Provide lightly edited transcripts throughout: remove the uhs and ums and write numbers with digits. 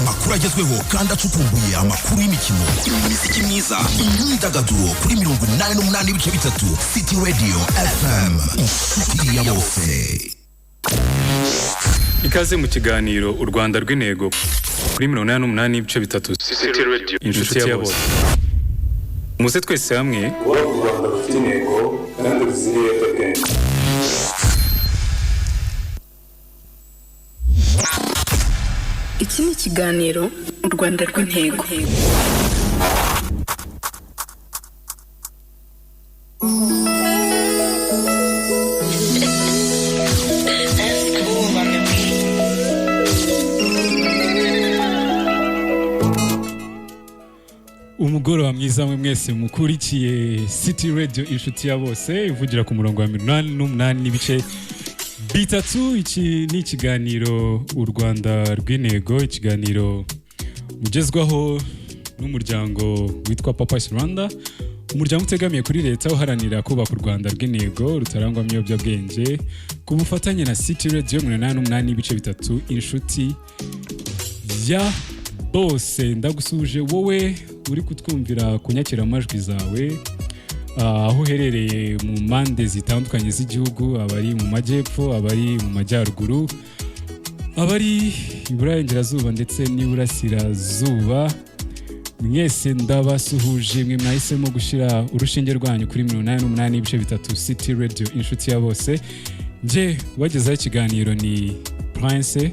Amakuru agezweho kandi acukumbuye, amakuru y'imikino, imiziki myiza, imyidagaduro kuri 88.3 City Radio FM, inshuti ya bose. Ikaze mu kiganiro U Rwanda rw'Intego kuri 88.3 City Radio. Inshuti ya bose. Muze twese hamwe kubaka u Rwanda rufite intego kandi ruzira ibiyobyabwenge. Iki ni ikiganiro U Rwanda rw'Intego. Umugoroba mwiza mwe mwese mukurikiye City Radio, inshuti ya bose, ivugira ku murongo wa 88.3. Iki ni ikiganiro U Rwanda rw'Intego, ikiganiro mugezwaho n'umuryango witwa Papas Rwanda, umuryango utegamiye kuri leta uharanira kubaka u Rwanda rw'intego rutarangwamo ibiyobyabwenge, ku bufatanye na City Radio 88.3, inshuti ya bose. Ndagusuje wowe uri kutwumvira ku nyakiramajwi zawe, aho uherereye mu mpande zitandukanye z'igihugu, abari mu majyepfo, abari mu majyaruguru, abari iburengerazuba ndetse n'iburasirazuba, mwese ndabasuhuje. Mwe mwahisemo gushyira urushinge rwanyu kuri 88.3 City Radio, inshuti ya bose. Nje wagezaho ikiganiro ni Prince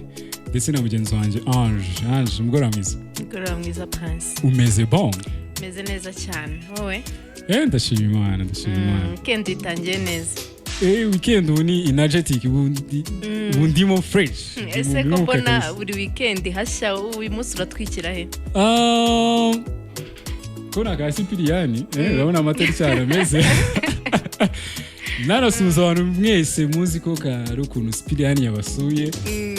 ndetse na mugenzi wanjye Ange. Ange, umugoroba mwiza. Umugoroba mwiza, Prince. Umeze bon? Meze neza cyane, wowe? Ndashima Imana, ndashima Imana. Weekend itangiye neza. Weekend ubu ni energetic, ubu ndimo fresh. Ndi mu Ese ko mwuka mbona kabisa. buri weekend hashya, uyu munsi uratwikira he? Ko ka Sipiriyani, urabona amatariki arameze. Narasuhuza abantu mwese muzi ko kari ukuntu Sipiriyani yabasuye,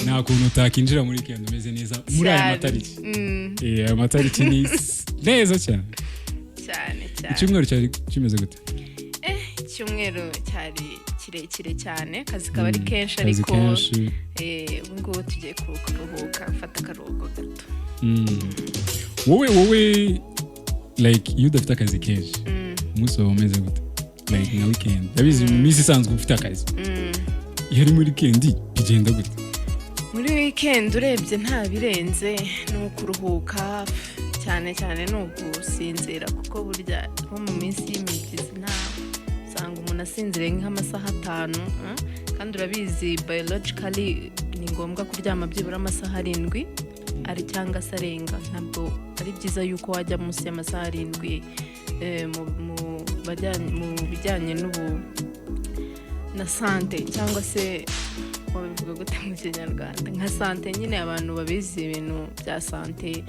nta kuntu utakinjira muri weekend umeze neza muri aya Cyane. matariki. Aya matariki ni neza cyane. Cyane cyane. Icyumweru cyari kimeze gute? Icyumweru cyari kirekire cyane, akazi kaba ari kenshi, Akazi ariko kenshi. Ubu ngubu tugiye kuruhuka, gufata akaruhuko gato. Wowe like iyo udafite akazi kenshi, umunsi wawe umeze gute, like nka weekend? Ndabizi mu minsi isanzwe ufite akazi, iyo ari muri weekend bigenda gute? Muri weekend urebye nta birenze, ni ukuruhuka cyane cyane, ni ugusinzira, kuko burya nko mu minsi y'imibyizi nta usanga umuntu asinziriye nk'amasaha 5, Kandi urabizi, biologically ni ngombwa kuryama byibura amasaha 7 ari cyangwa se arenga. Ntabwo ari byiza yuko wajya munsi y'amasaha 7, mu bijyanye n'ubu na santé, cyangwa se wabivuga gute mu Kinyarwanda, nka santé nyine, abantu babizi ibintu bya santé,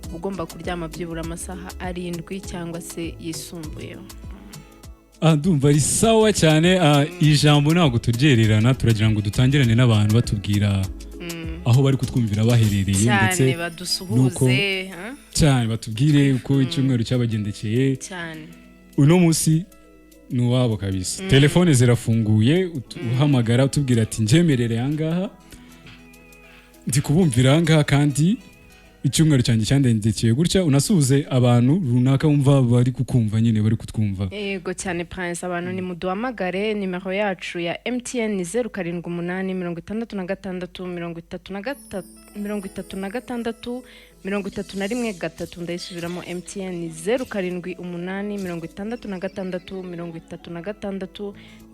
uba ugomba kuryama byibura amasaha 7 cyangwa se yisumbuyeho. Ndumva ari sawa cyane. Ijambo ntabwo turyererana, turagira ngo dutangirane n'abantu batubwira aho bari kutwumvira baherereye Cyane. ndetse Badusuhuze, ha? Cyane, batubwire uko icyumweru cyabagendekeye. Cyane. Uno munsi ni uwabo kabisa. Telefone zirafunguye, uhamagara utubwira ati: "Njemerere ahangaha, ndi kubumvira ahangaha, kandi icyumweru cyanjye cyandendekeye gutya." Unasuhuze abantu runaka wumva bari kukumva nyine, bari kutwumva. Yego cyane, Prince. Abantu nimuduhamagare, nimero yacu ya MTN ni 078 66 33 36 31 3. Ndayisubiramo: MTN ni 078 66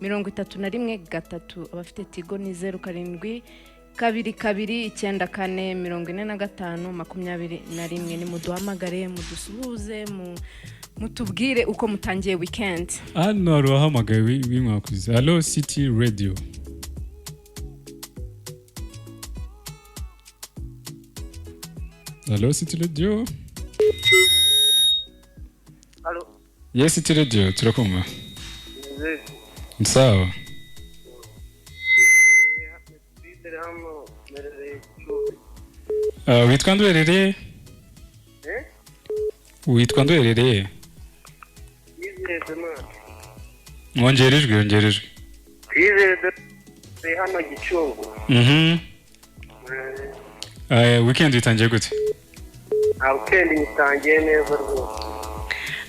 36 31 3. Abafite Tigo ni 07 22 94 45 21. Nimuduhamagare, mudusuhuze, mutubwire uko mutangiye weekend. Hano hari uwahamagaye w'imwakuzi. Allo, City Radio? Allo, City Radio? Allo? Yes, City Radio, turakumva. Mzee, Ni sawa. Twizere hano merereye Gicumbi. Witwa nduherereye? Eh? Witwa nduherereye? Twizere Donat. Wongera ijwi, wongera ijwi. Twizere Donat hano Gicumbi. Weekend itangiye gute? Nta weekend nyitangiye neza rwose.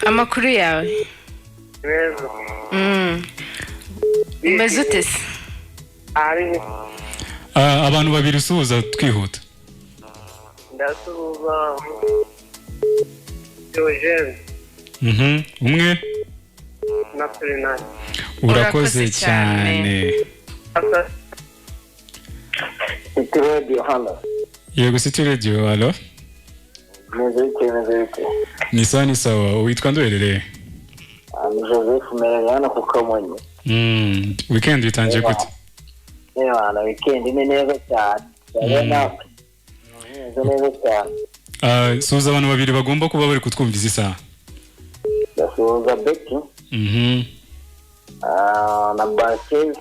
Amakuru yawe? Neza. Umeze ute se? Ari Abantu babiri usuhuza twihuta. Ndasuhuza Eugene Umwe na Surinani. Urakoze Urakoze cyane. cyane. City Radio hano. Yego, City Radio, allo. Meze bite, meze bite? Ni sawa, ni sawa. Witwa nduherereye? Ni Joseph, mereye hano ku Kamonyi. Weekend itangiye gute? Ewana, weekend ni neza cyane. Ndabona meze neza cyane. Suhuza abantu babiri bagomba kuba bari kutwumva izi saha. Ndasuhuza Betty na Barkezi.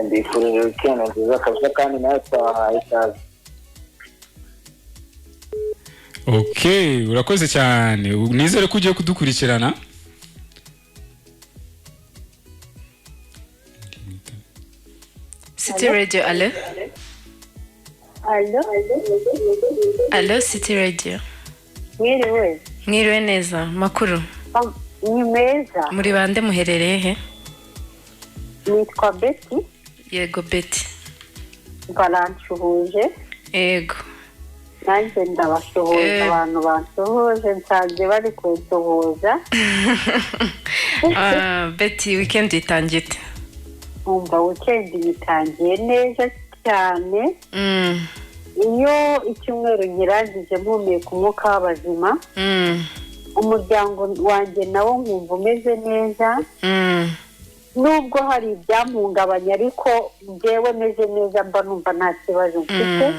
Mbifurije weekend nziza kabisa, kandi nawe twahaye ikaze. Okay, urakoze cyane. Nizere ko ugiye kudukurikirana. City Radio, allo. Allo. Allo, City Radio. Mwiriwe. Mwiriwe neza, makuru? Ni meza. Muri bande, muherereye he? Nitwa Betty. Yego, Betty. Baranshuhuje. Yego. Nanjye ndabashuhuje. Abantu bansuhuje nsanze bari kunsuhuza. Betty, weekend itangiye ite? Nkumva weekend yitangiye neza cyane. Iyo icyumweru nkirangije mpumeka umwuka w'abazima, umuryango wanjye nawo nkumva umeze neza, nubwo hari ibyampungabanya, ariko njyewe meze neza, mba numva nta kibazo mfite.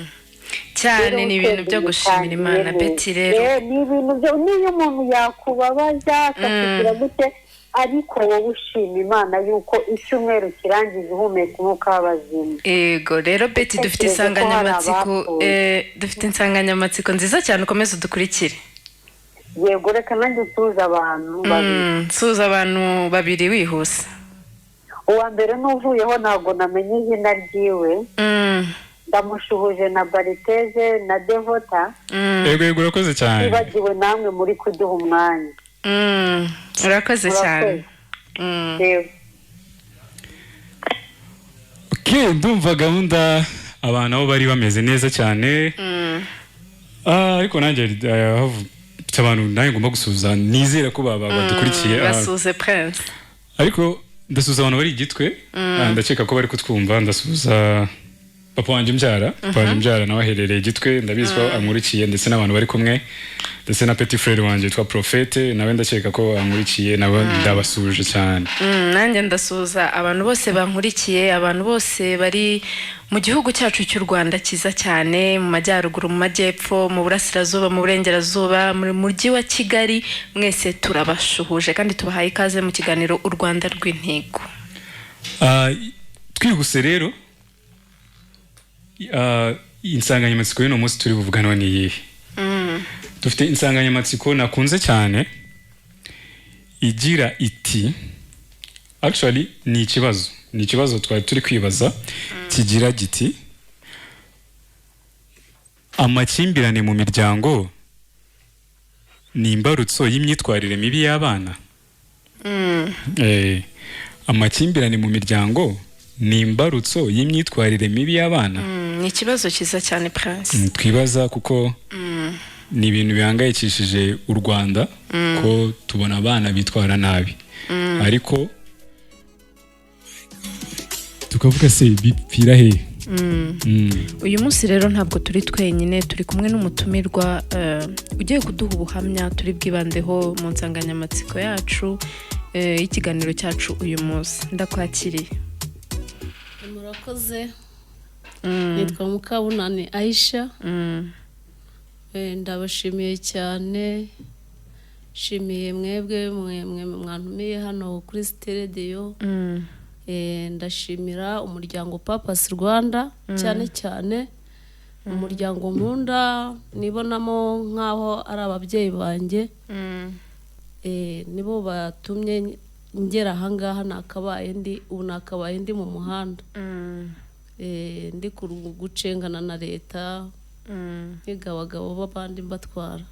Cyane, ni ibintu byo gushimira Imana, Betty rero. Ni ibintu byo, niyo umuntu yakubabaza akakugira gute, ariko wowe ushima Imana yuko icyumweru kirangije uhumeka umwuka w'abazima. Yego rero Betty, dufite Utekereza ko hari insanganyamatsiko abapfuye. dufite insanganyamatsiko nziza cyane, ukomeze udukurikire. Yego, reka nanjye usuhuze abantu babiri. Suhuza abantu babiri wihuse. Uwa mbere n'uvuyeho, ntabwo namenye izina ryiwe. Ndamushuhuje na Bariteze na Devota. Yego yego, urakoze cyane. Nibagiwe namwe muri kuduha umwanya. Urakoze cyane. Yego. Okay, ndumva gahunda abantu aho bari bameze neza cyane. Ariko nanjye mfite abantu nanjye ngomba gusuhuza, nizera ko badukurikiye. Basuhuze, Prince. Ariko ndasuhuza abantu bari i Gitwe. Ndakeka ko bari kutwumva. Ndasuhuza papa wanjye umbyara, papa wanjye umbyara nawe aherereye i Gitwe, ndabizi ko ankurikiye, ndetse n'abantu bari kumwe, ndetse na petit frère wanjye witwa Prophète, nawe ndakeka ko ankurikiye, nawe ndabasuhuje cyane. Nanjye ndasuhuza abantu bose bankurikiye, abantu bose bari mu gihugu cyacu cy'u Rwanda cyiza cyane, mu majyaruguru, mu majyepfo, mu burasirazuba, mu burengerazuba, mu mujyi wa Kigali, mwese turabashuhuje kandi tubahaye ikaze mu kiganiro U Rwanda rw'Intego. Twihuse rero, insanganyamatsiko y'uno munsi turi buvuganeho ni iyihe? Dufite insanganyamatsiko nakunze cyane igira iti, actually ni ikibazo twari turi kwibaza kigira giti: amakimbirane mu miryango ni imbarutso y'imyitwarire mibi y'abana? Amakimbirane mu miryango ni imbarutso y'imyitwarire mibi y'abana? Ni ikibazo cyiza cyane, Prince. Twibaza kuko ni ibintu bihangayikishije u Rwanda, ko tubona abana bitwara nabi, ariko tukavuga se bipfira he? Uyu munsi rero ntabwo turi twenyine, turi kumwe n'umutumirwa ugiye kuduha ubuhamya turi bwibandeho mu nsanganyamatsiko yacu y'ikiganiro cyacu uyu munsi. Ndakwakiriye. Murakoze. Nitwa Mukabunani Aisha. Ndabashimiye cyane, nshimiye mwebwe mwe mwantumiye hano kuri City Radio. Ndashimira umuryango Purpose Rwanda, cyane cyane umuryango nkunda nibonamo nk'aho ari ababyeyi banjye. Nibo batumye ngera ahangaha. Nakabaye ndi ubu nakabaye ndi mu muhanda, ndi gucengana na leta. Niga abagabo b'abandi mbatwara.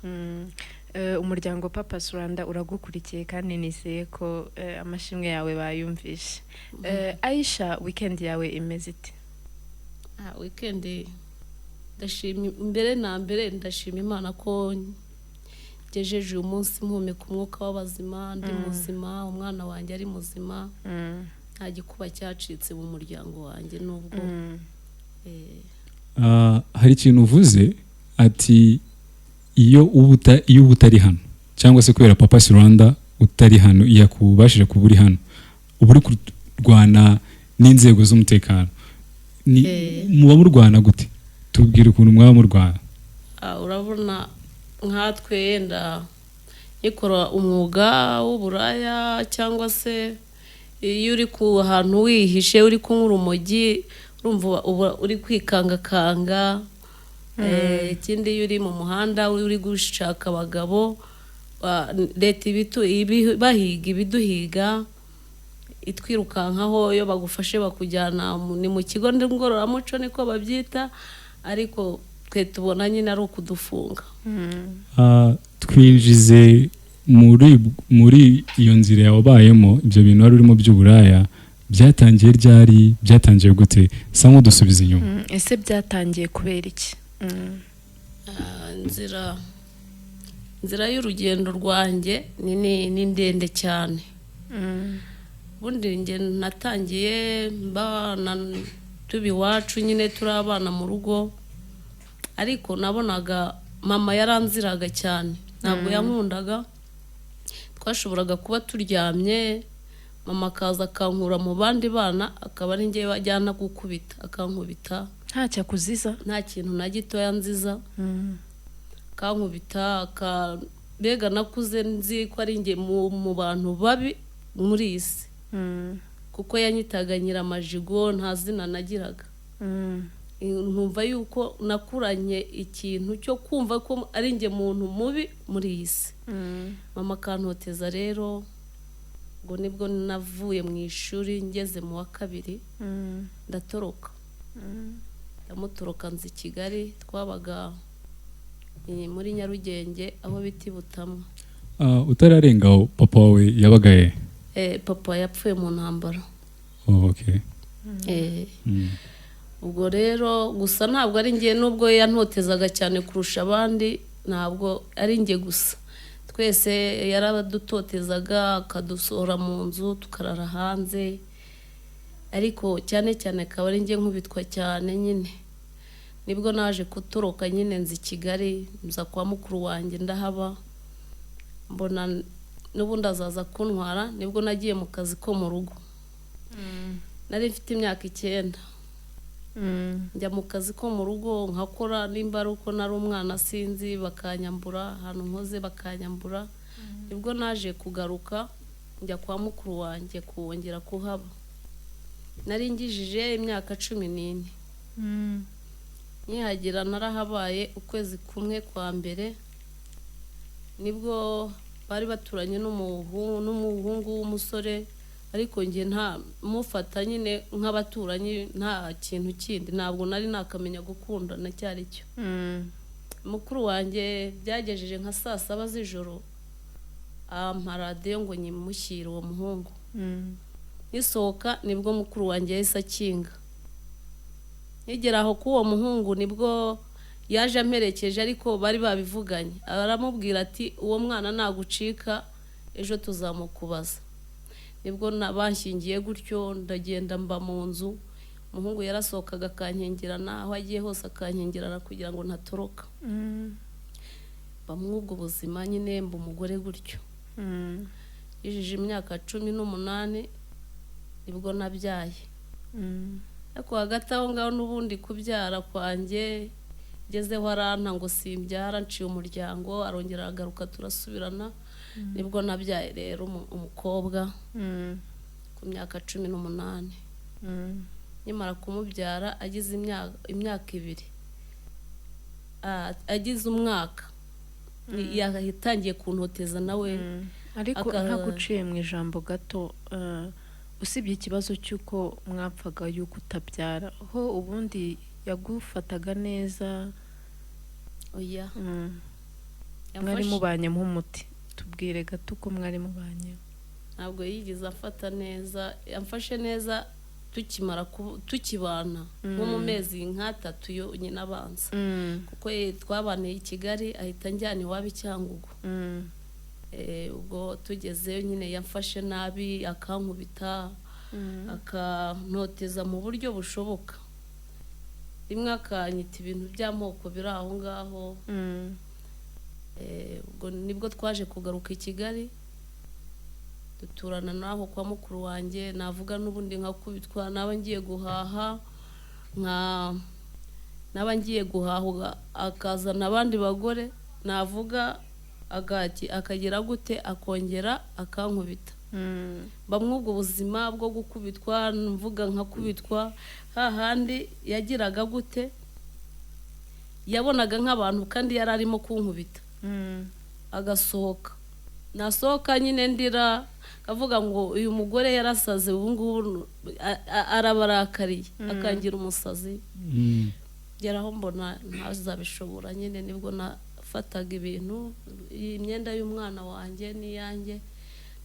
Umuryango Purpose Rwanda uragukurikiye kandi nizeye ko amashimwe yawe bayumvishe. Aisha, weekend yawe imeze ite? Weekend, ndashima, mbere na mbere ndashima Imana ko ngejeje uyu munsi mpumeka umwuka w'abazima, ndi muzima, umwana wanjye ari muzima, nta gikuba cyacitse mu muryango wanjye nubwo Hari ikintu uvuze ati iyo uba utari hano, cyangwa se kubera Purpose Rwanda utari hano, iyo akubashije kuba uri hano, uba uri kurwana n'inzego z'umutekano. Ni muba murwana gute? Tubwire ukuntu mwaba murwana. Urabona nkatwe yenda nkikora umwuga w'uburaya, cyangwa se iyo uri ku hantu wihishe uri kunywa urumogi, urumva uba uri kwikangakanga. Ikindi, iyo uri mu muhanda uri gushaka abagabo, leta bahiga, ibiduhiga, itwirukankaho. Iyo bagufashe bakujyana ni mu kigo ngororamuco, niko babyita, ariko twe tubona nyine ari ukudufunga. Twinjize muri iyo nzira wabayemo, ibyo bintu wari urimo by'uburaya byatangiye ryari? Byatangiye gute? Sa nk'udusubiza inyuma. Ese byatangiye kubera iki? Inzira y'urugendo rwanjye ni ndende cyane. Ubundi njye natangiye mbana, tuba iwacu nyine, turi abana mu rugo, ariko nabonaga mama yaranziraga cyane, ntabwo yankundaga. Twashoboraga kuba turyamye, mama akaza akankura mu bandi bana, akaba ari njye bajyana gukubita, akankubita. Ntacyo akuziza? Nta kintu na gitoya nziza. Kankubita mbega nakuze nzi ko ari njye mu bantu babi muri iyi si, kuko yanyitaga nyiramajigo, nta zina nagiraga. Nkumva yuko nakuranye ikintu cyo kumva ko ari njye muntu mubi muri iyi si. Mama akantoteza rero. Ubwo nibwo navuye mu ishuri ngeze mu wa kabiri, ndatoroka, ndamutoroka, nza i Kigali. Twabaga muri Nyarugenge, aho bita i Butamwa. Utararenga aho, papa wawe yabaga he? Papa yapfuye mu ntambara. Oh, okay. Ubwo rero gusa ntabwo ari njye, nubwo yantotezaga cyane kurusha abandi, ntabwo ari njye gusa, twese yaradutotezaga, akadusohora mu nzu tukarara hanze, ariko cyane cyane akaba ari njye nkubitwa cyane nyine. Nibwo naje kutoroka nyine, nza i Kigali, nza kwa mukuru wanjye, ndahaba, mbona n'ubundi azaza kuntwara. Nibwo nagiye mu kazi ko mu rugo, nari mfite imyaka 9. Njya mu kazi ko mu rugo nkakora, nimba ari uko nari umwana sinzi, bakanyambura ahantu nkoze, bakanyambura. Nibwo naje kugaruka njya kwa mukuru wanjye kuwongera kuhaba, nari ngijije imyaka 14. Nkihagera narahabaye ukwezi kumwe kwa mbere, nibwo bari baturanye n'umuhungu w'umusore, ariko njye nta mufata nyine nk'abaturanyi, nta kintu kindi, ntabwo nari nakamenya gukundana icyo ari cyo. Mukuru wanjye byagejeje nka saa 7 z'ijoro, ampa radiyo ngo nyimushyire uwo muhungu. Nisohoka nibwo mukuru wanjye yahise akinga. Nkigera aho k'uwo muhungu nibwo yaje amperekeje, ariko bari babivuganye, aramubwira ati: "Uwo mwana nagucika ejo tuzamukubaza." Nibwo banshyingiye gutyo, ndagenda mba mu nzu. Umuhungu yarasohokaga akankingirana, aho agiye hose akankingirana kugira ngo ntatoroka. Mba muri ubwo buzima nyine, mba umugore gutyo. Yujuje imyaka 18 nibwo nabyaye. Ariko hagati aho ngaho n'ubundi kubyara kwanjye ngezeho aranta ngo simbyara, nciye umuryango, arongera aragaruka turasubirana. Nibwo nabyaye rero umukobwa ku myaka 18. Nkimara kumubyara agize imyaka 2, agize umwaka, yatangiye kuntoteza nawe. Ariko ntaguciye mu ijambo gato, usibye ikibazo cy'uko mwapfaga yuko utabyara, ho ubundi yagufataga neza? Oya. Mwari mubanye nk'umuti, tubwire gato uko mwari mubanye. Ntabwo yigeze afata neza, yamfashe neza tukimara tukibana nko mu mezi nk'atatu yonyine abanza, kuko twabaniye i Kigali, ahita anjyana iwabo i Cyangugu. Ubwo tugezeyo nyine yamfashe nabi, akankubita, akantoteza mu buryo bushoboka, rimwe akanyita ibintu by'amoko biri aho ngaho. Ubwo nibwo twaje kugaruka i Kigali, duturana n'aho kwa mukuru wanjye. Navuga n'ubundi nkakubitwa, naba ngiye guhaha nka naba ngiye guhaha akazana abandi bagore, navuga akagira gute, akongera akankubita. Bamwe ubwo buzima bwo gukubitwa, mvuga nkakubitwa, hahandi yagiraga gute, yabonaga nk'abantu kandi yari arimo kunkubita, agasohoka, nasohoka nyine ndira, akavuga ngo uyu mugore yarasaze, ubu ngubu arabarakariye, akangira umusazi. Geraho mbona ntazabishobora nyine, nibwo nafataga ibintu, iyi myenda y'umwana wanjye n'iyanjye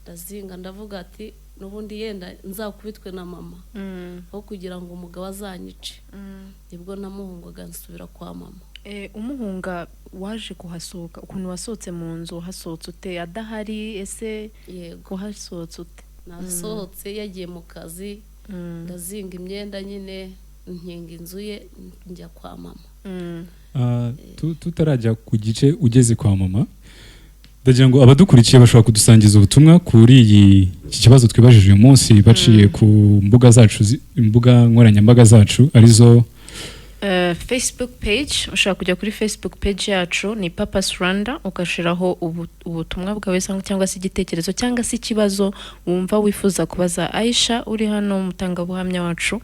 ndazinga, ndavuga ati n'ubundi yenda nzakubitwe na mama aho kugira ngo umugabo azanyice. Nibwo namuhungaga nsubira kwa mama. Umuhunga waje kuhasohoka, ukuntu wasohotse mu nzu, wahasohotse ute adahari ese? Yego. Wahasohotse ute? Nasohotse yagiye mu kazi, ndazinga imyenda nyine, nkinga inzu ye, njya kwa mama. Tutarajya ku gice ugeze kwa mama, ndagira ngo abadukurikiye bashobora kudusangiza ubutumwa kuri iki kibazo twibajije uyu munsi baciye ku mbuga zacu, imbuga nkoranyambaga zacu arizo Facebook page. Ushobora kujya kuri Facebook page yacu ni Papas Rwanda, ugashyiraho ubutumwa bwawe cyangwa se igitekerezo cyangwa se ikibazo wumva wifuza kubaza Aisha uri hano, umutangabuhamya wacu,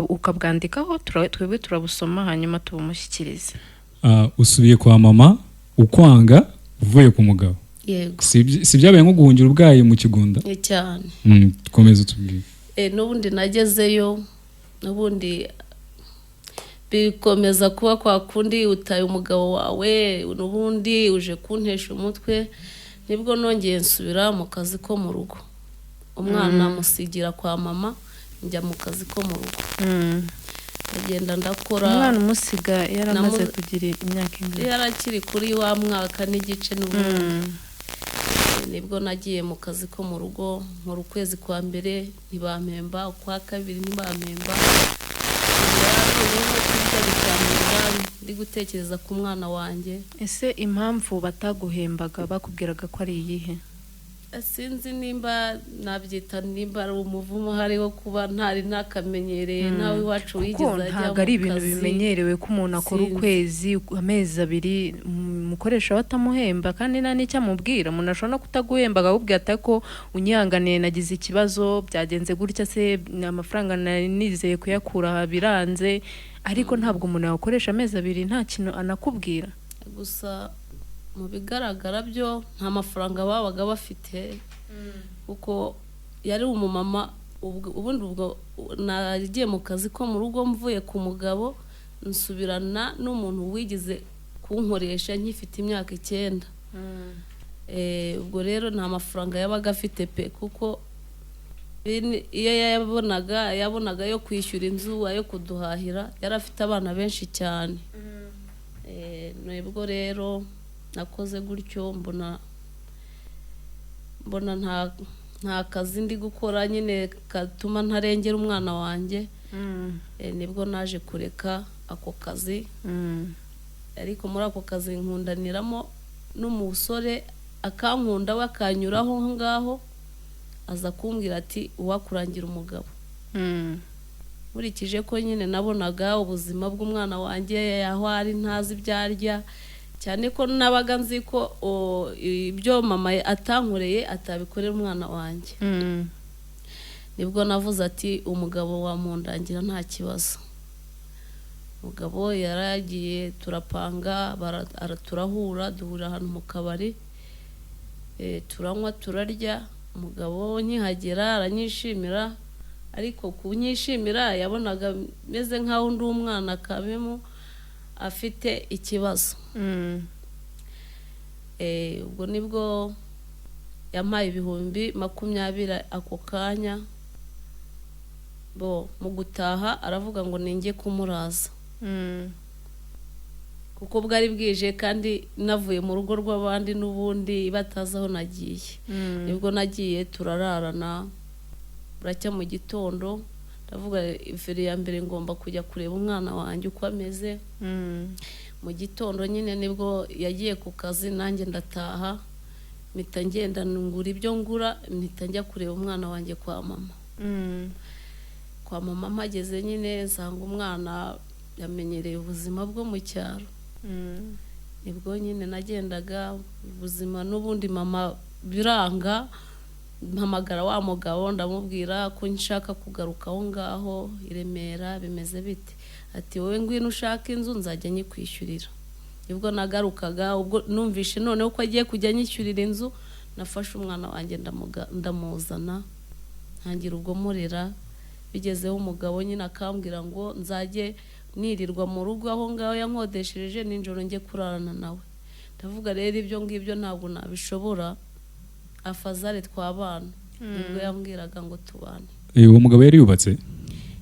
ukabwandikaho, twebwe turabusoma hanyuma tubumushyikirize. Usubiye kwa mama ukwanga uvuye ku mugabo? Yego. Si byabaye nko guhungira ubwayi mu kigunda? Cyane. Komeza utubwire. N'ubundi nagezeyo, n'ubundi bikomeza kuba kwa kundi, utaye umugabo wawe, n'ubundi uje kuntesha umutwe. Nibwo nongeye nsubira mu kazi ko mu rugo, umwana musigira kwa mama, njya mu kazi ko mu rugo, ndagenda ndakora. Umwana umusiga yaramaze kugira imyaka ingana? Yari akiri kuri wa mwaka n'igice n'ubundi. Nibwo nagiye mu kazi ko mu rugo, nkora ukwezi kwa mbere ntibampemba, ukwa kabiri ntibampemba, noneho kurya bikampemba, ndi gutekereza ku mwana wanjye. Ese impamvu bataguhembaga bakubwiraga ko ari iyihe? Sinzi nimba nabyita nimba ari umuvumo hariho kuba ntari nakamenyereye, nawe iwacu wigeze Kuko ajya ntabwo mu ari ibintu kazi. bimenyerewe ko umuntu akora Sinzi. ukwezi, amezi abiri, umukoresha we atamuhemba kandi nta n'icyo amubwira. Umuntu ashobora no kutaguhemba akakubwira ati ko unyihanganiye nagize ikibazo, byagenze gutya, se amafaranga nari nizeye kuyakura aha biranze, ariko ntabwo umuntu yakoresha amezi abiri nta kintu anakubwira. Gusa mu bigaragara byo nta mafaranga babaga bafite, kuko yari umumama. Ubundi ubwo nagiye mu kazi ko mu rugo mvuye ku mugabo, nsubirana n'umuntu wigeze kunkoresha nkifite imyaka 9. Ubwo rero nta mafaranga yabaga afite pe, kuko iyo yabonaga ayo kwishyura inzu, ayo kuduhahira, yari afite abana benshi cyane. Nibwo rero nakoze gutyo, mbona nta kazi ndi gukora nyine katuma ntarengera umwana wanjye. Nibwo naje kureka ako kazi, ariko muri ako kazi nkundaniramo n'umusore, akankunda we akanyuraho aho ngaho, aza kumbwira ati uwakurangira umugabo. Nkurikije ko nyine nabonaga ubuzima bw'umwana wanjye aho ari ntazi ibyo arya, cyane ko nabaga nzi ko ibyo mama atankoreye atabikorera umwana wanjye. Nibwo navuze ati umugabo wamundangira nta kibazo. Umugabo yaragiye, turapanga, turahura, duhurira ahantu mu kabari, turanywa, turarya. Umugabo nkihagera aranyishimira, ariko kunyishimira yabonaga meze nk'aho ndi umwana kabemo. Afite ikibazo. Ubwo nibwo yampaye 20,000 ako kanya. Bo mu gutaha aravuga ngo ninjye kumuraza, kuko bwari bwije kandi navuye mu rugo rw'abandi n'ubundi batazi aho nagiye. Nibwo nagiye turararana, buracya mu gitondo ndavuga feri ya mbere ngomba kujya kureba umwana wanjye uko ameze. Mu gitondo nyine nibwo yagiye ku kazi, nanjye ndataha, mpita ngenda ngura ibyo ngura, mpita njya kureba umwana wanjye kwa mama. Kwa mama mpageze nyine nsanga umwana yamenyereye ubuzima bwo mu cyaro. Nibwo nyine nagendaga ubuzima n'ubundi, mama biranga, mpamagara wa mugabo ndamubwira ko nshaka kugaruka aho ngaho i Remera, bimeze bite? Ati wowe ngwino ushaka inzu nzajya nyikwishyurira. Nibwo nagarukaga, ubwo numvishe noneho ko agiye kujya anyishyurira inzu, nafashe umwana wanjye ndamuzana, ntangira ubwo murera. Bigezeho umugabo nyine akambwira ngo nzajye nirirwa mu rugo aho ngaho yankodeshereje, nijoro njye kurarana nawe. Ndavuga rero ibyo ngibyo ntabwo nabishobora, afazare twabana. Nibwo yambwiraga ngo tubane. Uwo mugabo yari yubatse?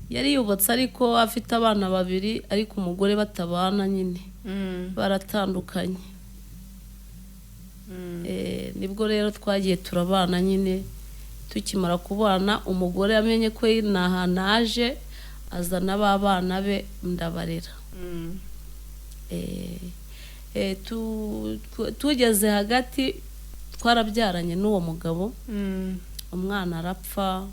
Yari yubatse ariko afite abana babiri, ariko umugore batabana nyine, baratandukanye. Nibwo rero twagiye turabana nyine. Tukimara kubana umugore yamenye ko ahantu aje, azana ba bana be ndabarera. Tugeze hagati twarabyaranye n'uwo mugabo, umwana arapfa.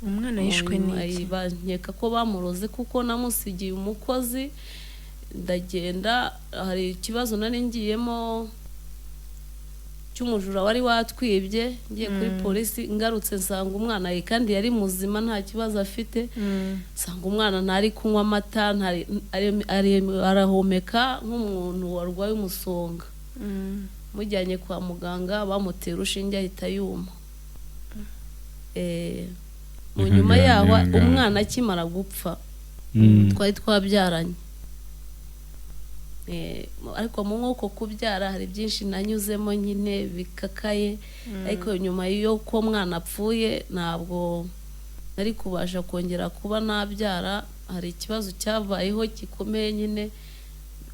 Umwana yishwe n'iki? Nkeka ko bamuroze kuko namusigiye umukozi ndagenda. Hari ikibazo nari ngiyemo cy'umujura wari watwibye, ngiye kuri polisi, ngarutse nsanga umwana ye, kandi yari muzima nta kibazo afite. Nsanga umwana ntari kunywa amata, arahomeka nk'umuntu warwaye umusonga. Mujyanye kwa muganga bamutera urushinge ahita yuma. Mu nyuma yaho umwana akimara gupfa twari twabyaranye. Ariko mu nk'uko kubyara hari byinshi nanyuzemo nyine bikakaye, ariko nyuma y'uko umwana apfuye ntabwo nari kubasha kongera kuba nabyara. Hari ikibazo cyabayeho gikomeye nyine,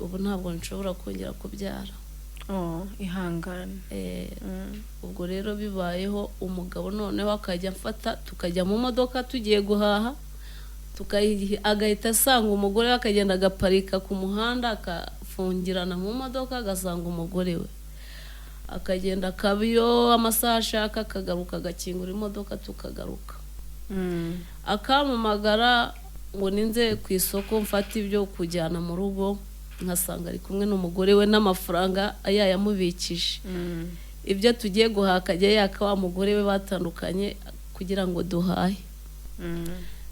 ubu ntabwo nshobora kongera kubyara. Ihangane. Ubwo rero bibayeho umugabo noneho akajya amfata tukajya mu modoka tugiye guhaha, agahita asanga umugore we, akagenda agaparika ku muhanda akafungirana mu modoka, agasanga umugore we, akagenda akabiyo amasaha ashaka, akagaruka agakingura imodoka tukagaruka. Akampamagara ngo ninze ku isoko mfate ibyo kujyana mu rugo, nkasanga ari kumwe n'umugore we n'amafaranga yayamubikije. Ibyo tugiye guhaha akajya yaka wa mugore we batandukanye kugira ngo duhahe.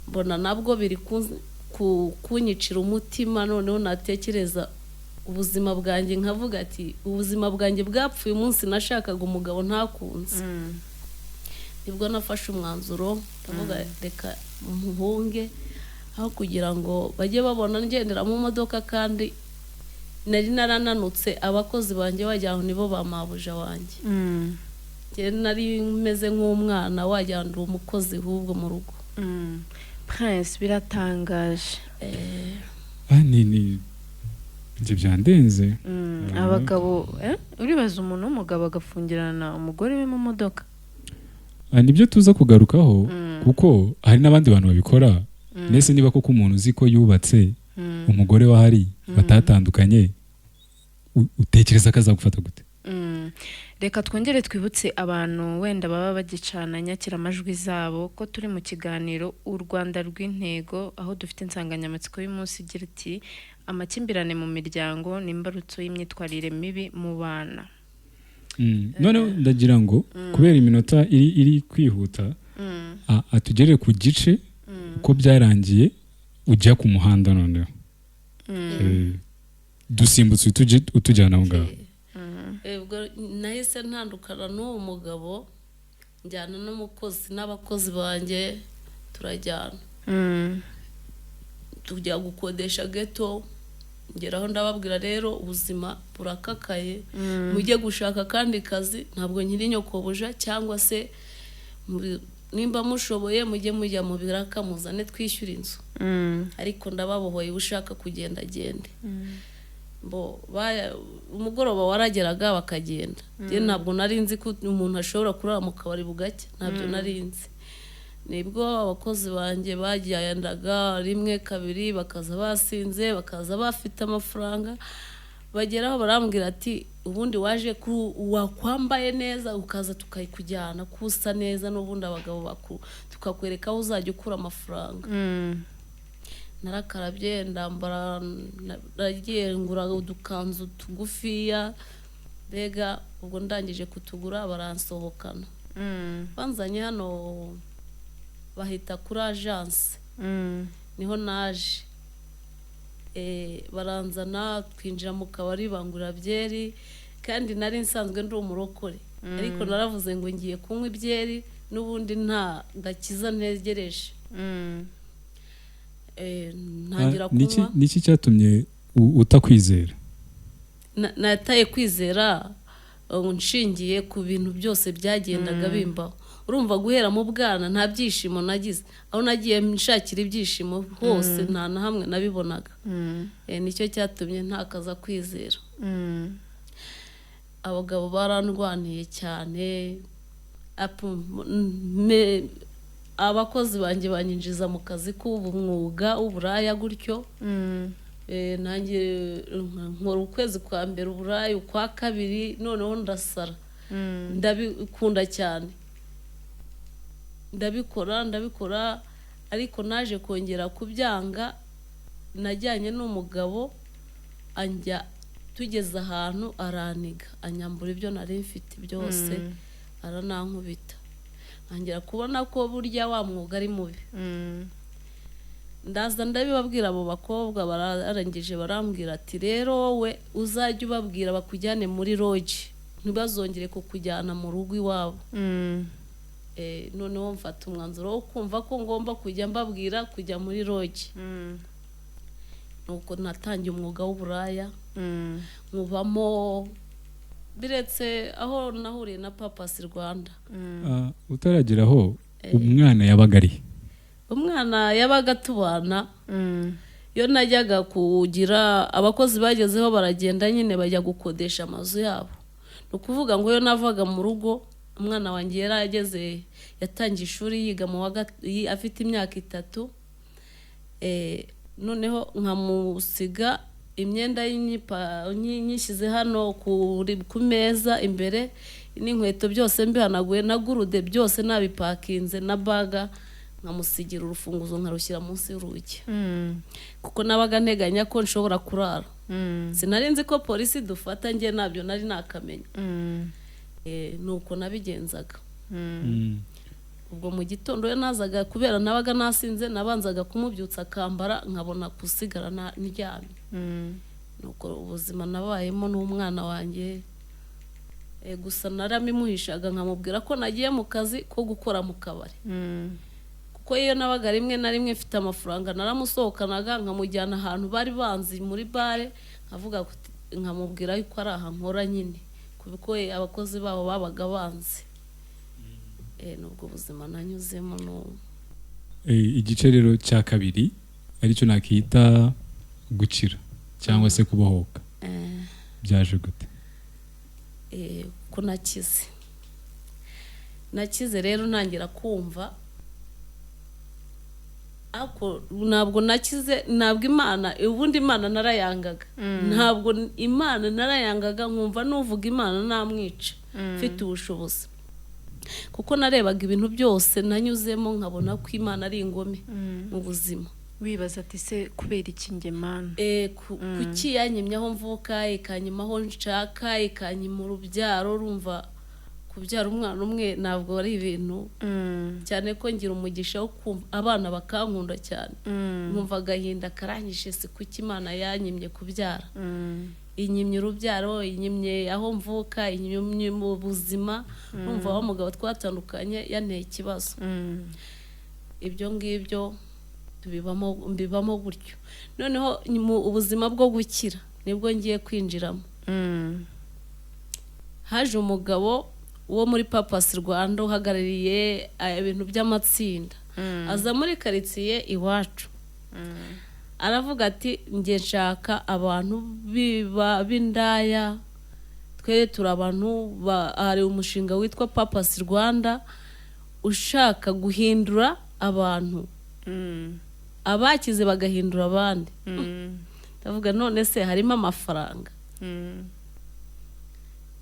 Mbona nabwo biri kunyicira umutima. Noneho natekereza ubuzima bwanjye nkavuga ati ubuzima bwanjye bwapfuye umunsi nashakaga umugabo ntakunze. Nibwo nafashe umwanzuro ndavuga reka muhunge, aho kugira ngo bajye babona ngendera mu modoka, kandi nari narananutse, abakozi banjye wagira ngo nibo ba mabuja wanjye. Nari meze nk'umwana wagira ngo umukozi ahubwo mu rugo. Prince biratangaje. Ni ibyo byandenze. Abagabo uribaza umuntu w'umugabo agafungirana umugore we mu modoka. Nibyo tuza kugarukaho, kuko hari n'abandi bantu babikora. Nese niba koko umuntu uzi ko yubatse umugore we ahari batatandukanye, utekereza ko azagufata gute? Reka twongere twibutse abantu wenda baba bagicana nyakiramajwi zabo ko turi mu kiganiro u Rwanda rw'intego, aho dufite insanganyamatsiko y'umunsi igira iti amakimbirane mu miryango ni imbarutso y'imyitwarire mibi mu bana. Noneho ndagira ngo kubera iminota iri kwihuta, atugere ku gice uko byarangiye ujya ku muhanda, noneho dusimbutse utujyana aho ngaho. Ubwo nahise ntandukana n'uwo mugabo, njyana n'umukozi n'abakozi banjye turajyana, tujya gukodesha geto. Ngeraho ndababwira rero, ubuzima burakakaye, mujye gushaka akandi kazi, ntabwo nkiri nyokobuja, cyangwa se nimba mushoboye mujye mujya mu biraka muzane twishyura inzu, ariko ndababohoye, ushaka kugenda agende. Bo umugoroba warageraga bakagenda. Njye ntabwo nari nzi ko umuntu ashobora kurara mu kabari bugacya, ntabyo nari nzi. Nibwo abakozi banjye bagendaga rimwe, kabiri, bakaza basinze, bakaza bafite amafaranga. Bageraho barambwira ati: "Ubundi waje ku wakwambaye neza ukaza tukayikujyana ko usa neza, n'ubundi abagabo tukakwereka aho uzajya ukura amafaranga." Narakarabye, ndambara, nagiye ngura udukanzu tugufiya. Mbega ubwo ndangije kutugura baransohokana, banzanye hano bahita kuri agence, niho naje. Baranzana twinjira mu kabari, bangura byeri, kandi nari nsanzwe ndi umurokore, ariko naravuze ngo ngiye kunywa ibyeri n'ubundi nta gakiza ntegereje. Ntangira kunywa. Niki cyatumye utakwizera? Nataye kwizera nshingiye ku bintu byose byagendaga bimbaho. Urumva, guhera mu bwana nta byishimo nagize, aho nagiye nshakira ibyishimo hose nta na hamwe nabibonaga. Nicyo cyatumye ntakaza kwizera. Abagabo barandwaniye cyane. Abakozi banjye banyinjiza mu kazi k'ubumwuga w'uburaya gutyo. Nanjye nkora ukwezi kwa mbere uburaya, ukwa kabiri noneho ndasara, ndabikunda cyane, ndabikora, ndabikora, ariko naje kongera kubyanga. Najyanye n'umugabo, anjya tugeze ahantu araniga, anyambura ibyo nari mfite byose, aranankubita. Ntangira kubona ko burya wa mwuga ari mubi. Ndaza ndabibabwira abo bakobwa, bararangije barambwira ati: "Rero wowe uzajya ubabwira bakujyane muri lodge, ntibazongere kukujyana mu rugo iwabo." Noneho mfata umwanzuro wo kumva ko ngomba kujya mbabwira kujya muri lodge. Nuko natangiye umwuga w'uburaya, nkubamo biretse aho nahuriye na Purpose Rwanda. Utarageraho, umwana yabaga ari Umwana yabaga tubana. Iyo najyaga kugira, abakozi bagezeho baragenda nyine, bajya gukodesha amazu yabo. Ni ukuvuga ngo iyo navaga mu rugo, umwana wanjye yari ageze, yatangiye ishuri yiga mu wa afite imyaka 3. Noneho nkamusiga imyenda nyishyize hano ku meza imbere, n'inkweto byose mbihanaguye, na gurude byose nabipakinze, na bag, nkamusigira urufunguzo nkarushyira munsi y'urugi, kuko nabaga nteganya ko nshobora kurara. Sinari nzi ko polisi dufata, njye ntabyo nari nakamenya. Nuko nabigenzaga. Ubwo mu gitondo iyo nazaga, kubera nabaga nasinze, nabanzaga kumubyutsa akambara, nkabona gusigara ndyamye. Nuko ubuzima nabayemo n'umwana wanjye. Gusa naramimuhishaga, nkamubwira ko nagiye mu kazi ko gukora mu kabari, kuko iyo nabaga rimwe na rimwe mfite amafaranga naramusohokanaga, nkamujyana ahantu bari banzi muri bare, nkavuga nkamubwira yuko ari aha nkora nyine, kuko abakozi babo babaga banzi. Nubwo buzima nanyuzemo n'ubu. Igice rero cya kabiri, aricyo nakita gukira cyangwa se kubohoka, byaje gute? Ko nakize rero, ntangira kumva, ariko ntabwo nakize, ntabwo Imana, ubundi Imana narayangaga, ntabwo Imana narayangaga, nkumva nuvuga Imana namwica mfite ubushobozi, kuko narebaga ibintu byose nanyuzemo nkabona ko Imana ari ingome mu buzima. Wibaza ati: "Se kubera iki njye, Mana?" Kuki yanyimye aho mvuka, ikanyima aho nshaka, ikanyima urubyaro? Urumva, kubyara umwana umwe ntabwo ari ibintu, cyane ko ngira umugisha wo kumva abana bakankunda cyane. Nkumva agahinda karanyishe: si kuki Imana yanyimye kubyara, inyimye urubyaro, inyimye aho mvuka, inyimye mu buzima? Numva wa mugabo twatandukanye yanteye ikibazo, ibyo ngibyo. Tubibamo, mbibamo gutyo. Noneho mu ubuzima bwo gukira nibwo ngiye kwinjiramo. Haje umugabo wo muri Purpose Rwanda uhagarariye ibintu by'amatsinda, aza muri karitsiye iwacu, aravuga ati: "Njye nshaka abantu b'indaya, twe turi abantu hari umushinga witwa Purpose Rwanda ushaka guhindura abantu, abakize bagahindura abandi." Ndavuga: "None se harimo amafaranga?"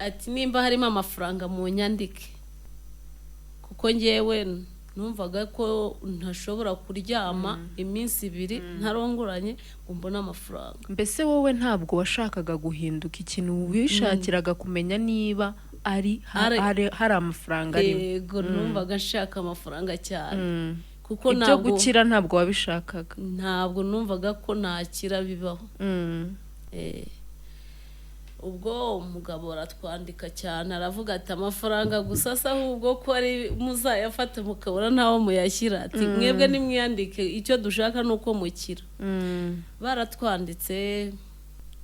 Ati: "Nimba harimo amafaranga mu nyandike," kuko ngewe numvaga ko ntashobora kuryama iminsi 2 ntarongoranye ngo mbone amafaranga. Mbese wowe ntabwo washakaga guhinduka, ikintu wishakiraga kumenya niba ari hari amafaranga arimo. Yego, numvaga nshaka amafaranga cyane kuko Ibyo ntabwo gukira ntabwo wabishakaga. Ntabwo numvaga ko nakira bibaho. Ubwo umugabo aratwandika cyane, aravuga ati: "Amafaranga gusa se ahubwo ko ari muzayafata mukabura n'aho muyashyira?" Ati: "Mwebwe nimwiyandike, icyo dushaka ni uko mukira." Baratwanditse,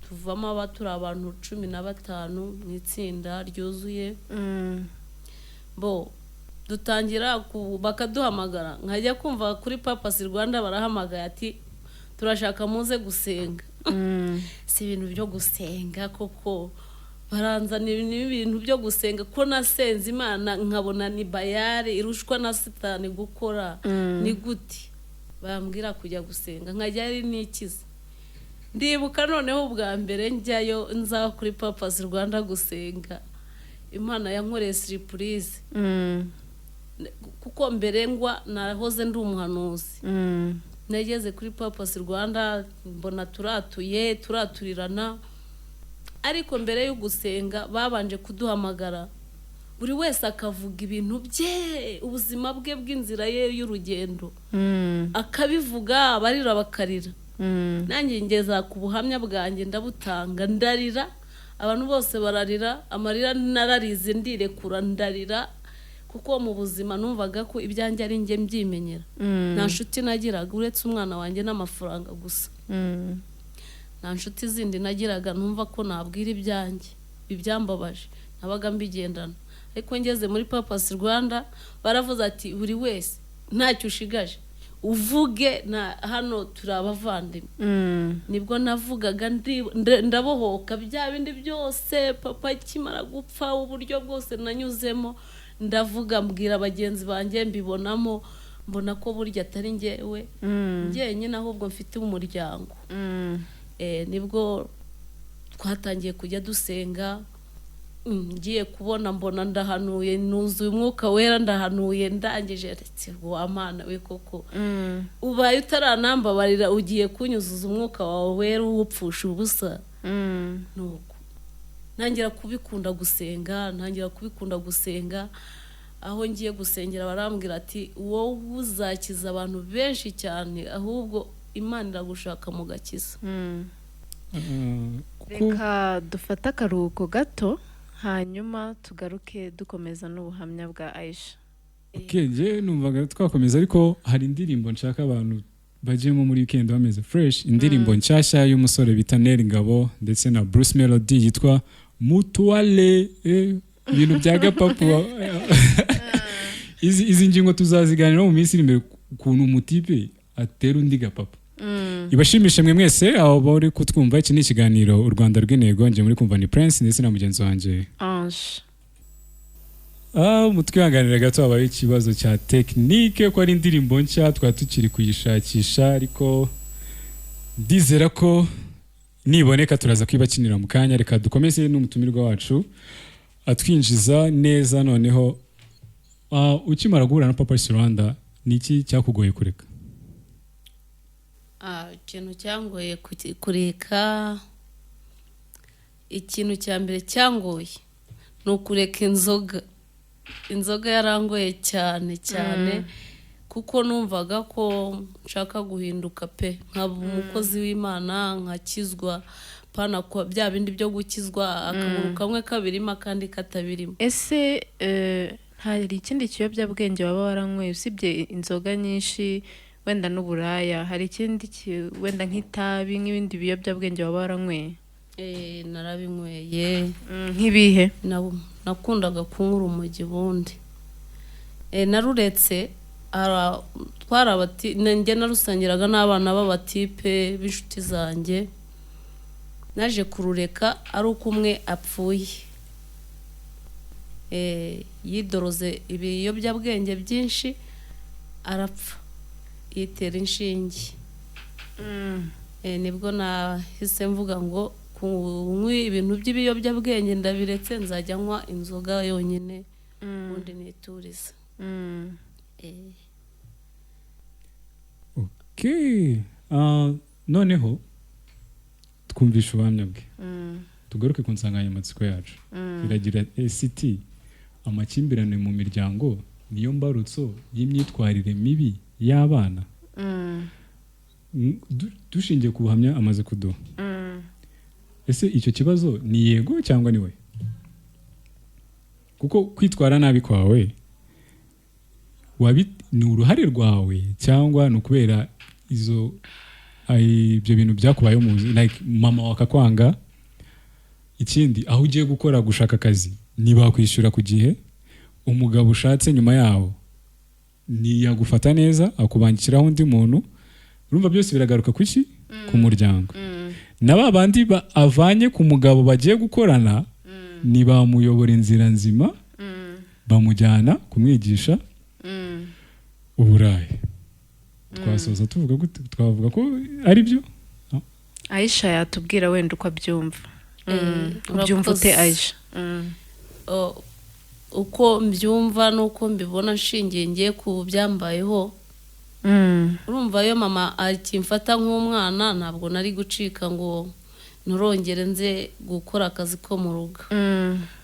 tuvamo aba turi abantu 15 mu itsinda ryuzuye. Bo dutangira bakaduhamagara, nkajya kumva kuri Purpose Rwanda barahamagaye ati: "Turashaka muze gusenga." Si ibintu byo gusenga koko, baranzanira ibintu byo gusenga, ko nasenze Imana nkabona ni bayari irushwa na Satani gukora, ni gute bambwira kujya gusenga nkajya ari nikiza? Ndibuka noneho ubwa mbere njyayo, nza kuri Purpose Rwanda gusenga, Imana yankoreye surprise, kuko mbere ngwa nahoze ndi umuhanuzi. Nageze kuri Purpose Rwanda mbona turatuye, turaturirana, ariko mbere yo gusenga babanje kuduhamagara, buri wese akavuga ibintu bye, ubuzima bwe bw'inzira ye y'urugendo, akabivuga, abarira bakarira. Nanjye ngeza ku buhamya bwanjye, ndabutanga, ndarira, abantu bose bararira. Amarira nararize, ndirekura, ndarira, kuko mu buzima numvaga ko ibyanjye ari njye mbyimenyera. Nta nshuti nagiraga uretse umwana wanjye n'amafaranga gusa. Nta nshuti zindi nagiraga numva ko nabwira ibyanjye, ibyambabaje nabaga mbigendana. Ariko ngeze muri Purpose Rwanda baravuze ati: "Buri wese ntacyo ushigaje uvuge, na hano turi abavandimwe." Nibwo navugaga, ndabohoka, bya bindi byose papa akimara gupfa, uburyo bwose nanyuzemo, ndavuga, mbwira bagenzi banjye, mbibonamo, mbona ko burya atari njyewe njyenyine ahubwo mfite umuryango. Nibwo twatangiye kujya dusenga. Ngiye kubona mbona ndahanuye, nuzuye Umwuka Wera, ndahanuye, ndangije ndetse: "Wa Mana we, koko ubaye utaranambabarira ugiye kunyuzuza Umwuka wawe Wera uwupfusha ubusa?" Nuko ntangira kubikunda gusenga, ntangira kubikunda gusenga. Aho ngiye gusengera barambwira ati: "Wowe uzakiza abantu benshi cyane, ahubwo Imana iragushaka mu gakiza." Kuko Reka dufate akaruhuko gato, hanyuma tugaruke dukomeza n'ubuhamya bwa Aisha. Okay, njye numvaga twakomeza, ariko hari indirimbo nshaka abantu bajyemo muri weekend bameze fresh, indirimbo nshyashya y'umusore bita Nel Ngabo ndetse na Bruce Melody yitwa Mutuale, ibintu bya gapapu. Izi ngingo tuzaziganiraho mu minsi iri imbere, ukuntu umutipe atera undi gapapu. Ibashimishe mwe mwese aho bari kutwumva. Iki ni ikiganiro U Rwanda rw'Intego. Njye muri kumva ni Prince ndetse na mugenzi wanjye Ange. Mutwihanganire gato, habaye ikibazo cya tekinike, ko ari indirimbo nshya twari tukiri kuyishakisha, ariko ndizera ko niboneka turaza kuyibakinira mu kanya. Reka dukomeze n'umutumirwa wacu atwinjiza neza. Noneho ukimara guhura na Purpose Rwanda, ni iki cyakugoye kureka? Ikintu cyangoye kureka, ikintu cya mbere cyangoye ni ukureka inzoga. Inzoga yarangoye cyane cyane, kuko numvaga ko nshaka guhinduka pe, nkaba umukozi w'Imana, nkakizwa, pana ko bya bindi byo gukizwa akaguru kamwe kabirimo akandi katabirimo. Ese hari ikindi kiyobyabwenge waba waranyweye usibye inzoga nyinshi? wenda n'uburaya, hari ikindi wenda nk'itabi, nk'ibindi biyobyabwenge waba waranyweye? Narabinyweye. Nk'ibihe? Nakundaga kunywa urumogi bundi. Naruretse njye narusangiraga n'abana b'abatipe b'inshuti zanjye. Naje kurureka ari uko umwe apfuye. Yidoroze ibiyobyabwenge byinshi arapfa, yitera inshinge. Nibwo nahise mvuga ngo kunywa ibintu by'ibiyobyabwenge ndabiretse, nzajya nywa inzoga yonyine ubundi nituriza. Okay. Noneho twumvisha ubuhamya bwe, tugaruke ku nsanganyamatsiko yacu. Iragira iti: amakimbirane mu miryango niyo mbarutso y'imyitwarire mibi y'abana. Dushingiye ku buhamya amaze kuduha, ese icyo kibazo ni yego cyangwa ni we? Kuko kwitwara nabi kwawe ni uruhare rwawe cyangwa ni ukubera izo ibyo bintu byakubayeho mu buzima, like mama wakakwanga, ikindi aho ugiye gukora gushaka akazi ntibakwishyura ku gihe, umugabo ushatse nyuma yaho ntiyagufata neza akubangikiraho undi muntu. Urumva byose biragaruka ku ki? Ku muryango. Na ba bandi avanye ku mugabo bagiye gukorana ntibamuyobora inzira nzima, bamujyana kumwigisha uburayi. Twasoza tuvuga gute? Twavuga ko ari byo? Aisha yatubwira wenda uko abyumva. Ubyumva ute, Aisha? Uko mbyumva n'uko mbibona nshingiye ngiye ku byambayeho, urumva iyo mama akimfata nk'umwana ntabwo nari gucika ngo nturongere nze gukora akazi ko mu rugo.